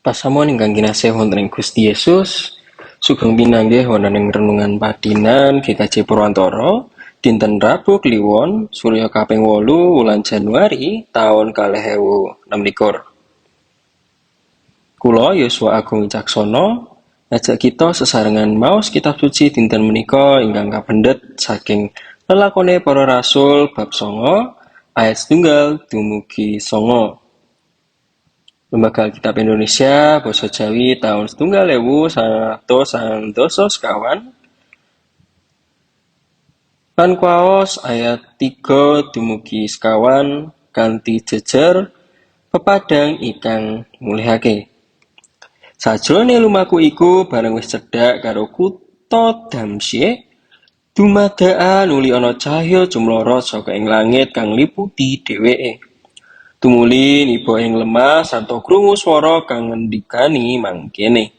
Pasamuan ingkang kinasih wonten ing Gusti Yesus, sugeng pinanggih wonten ing renungan padinan GKJ Purwantara, dinten Rabu Kliwon, surya kaping 8 wulan Januari taun 2026. Kula Yosua Agung Wicaksono ngajak kita sesarengan maos kitab suci dinten menika ingkang kapendhet saking Lelakone Para Rasul bab 9 ayat 1 dumugi 9. Lembaga Alkitab Indonesia Basa Jawi taun 1995 lan kuwaos ayat 3 dumugi 9 kanthi jejer pepadang ingkang mulihake. Sajrone lumaku iku bareng wis cedhak karo kutha Damsyik, dumadakan nuli ana cahya cumlorot saka ing langit kang ngliputi dheweke. Tumuli niba ing lemah sarta krungu swara kang ngendikani mangkene,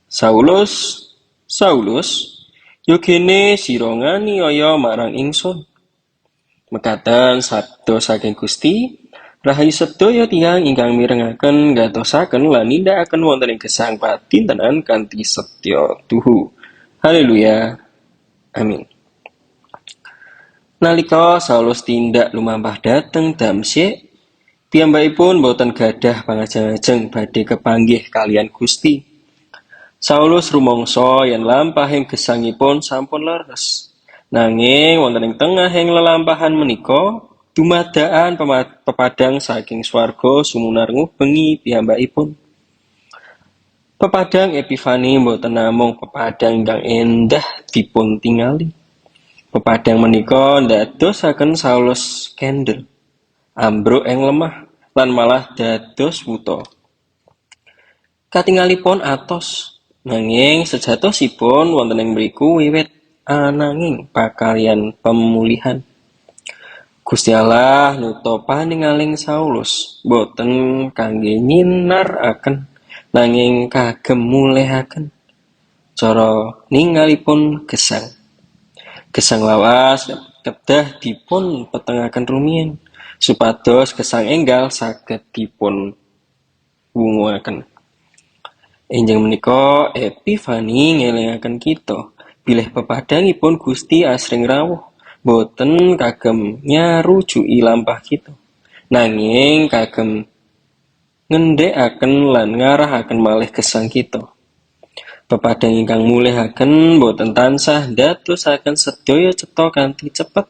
"Saulus, Saulus, yogene sira nganiaya marang ingsun?" Mekaten sabda saking Gusti, rahayu sedaya tiyang ingkang mirengaken, nggantosaken lan nindakaken wonten ing gesang padintenan kanthi setya tuhu. Haleluya. Amin. Nalika Saulus tindak lumampah dhateng Damsyik, piyambakipun boten gadah pangajeng-ajeng badhe kepanggih kaliyan Gusti. Saulus rumangsa yen lampahing gesangipun sampun leres. Nanging wonten ing tengahing lelampahan menika, dumadakan pepadang saking swarga sumunar ngubengi piyambakipun. Pepadang Epifani boten namung pepadang ingkang endah dipun tingali. Pepadang menika ndadosaken Saulus kendel, ambruk ing lemah, lan malah dados wuta. Katingalipun atos, nanging sejatosipun wonten ing mriku wiwit ananging pakaryan pemulihan. Gusti Allah nuta paningaling Saulus boten kangge nyinaraken, nanging kagem mulihaken cara ningalipun gesang. Gesang lawas kedah dipun petengaken rumiyin supados gesang enggal saged dipun wunguaken. Enjing menika Epifani ngelingaken kita bilih pepadangipun Gusti asring rawuh boten kagem nyarujuki lampah kita, nanging kagem ngendhekaken lan ngarahaken malih gesang kita. Pepadang ingkang mulihaken boten tansah ndadosaken sedaya cetha kanthi cepet,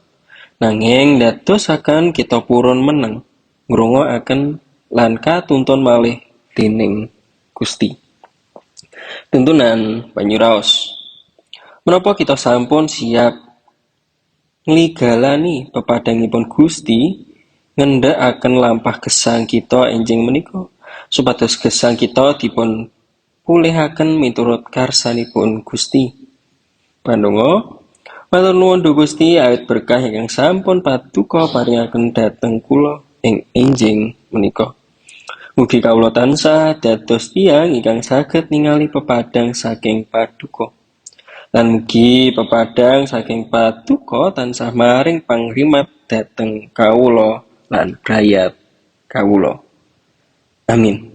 nanging ndadosaken kita purun meneng, ngrungokaken lan katuntun malih dening Gusti. Tuntunan panyuraos. Menapa kita sampun siap ngligalani pepadangipun Gusti ngendhekaken lampah gesang kita enjing menika supados gesang kita dipun pulihaken miturut karsanipun Gusti? Pandonga. Matur nuwun, Duh Gusti, awit berkah ingkang sampun paduka paringaken dhateng kula ing enjing menika. Mugi kawula tansah dados tiyang ingkang saged ningali pepadang saking paduka. Lan mugi pepadang saking paduka tansah maring pangrimat dhateng kawula lan brayat kawula. Amin.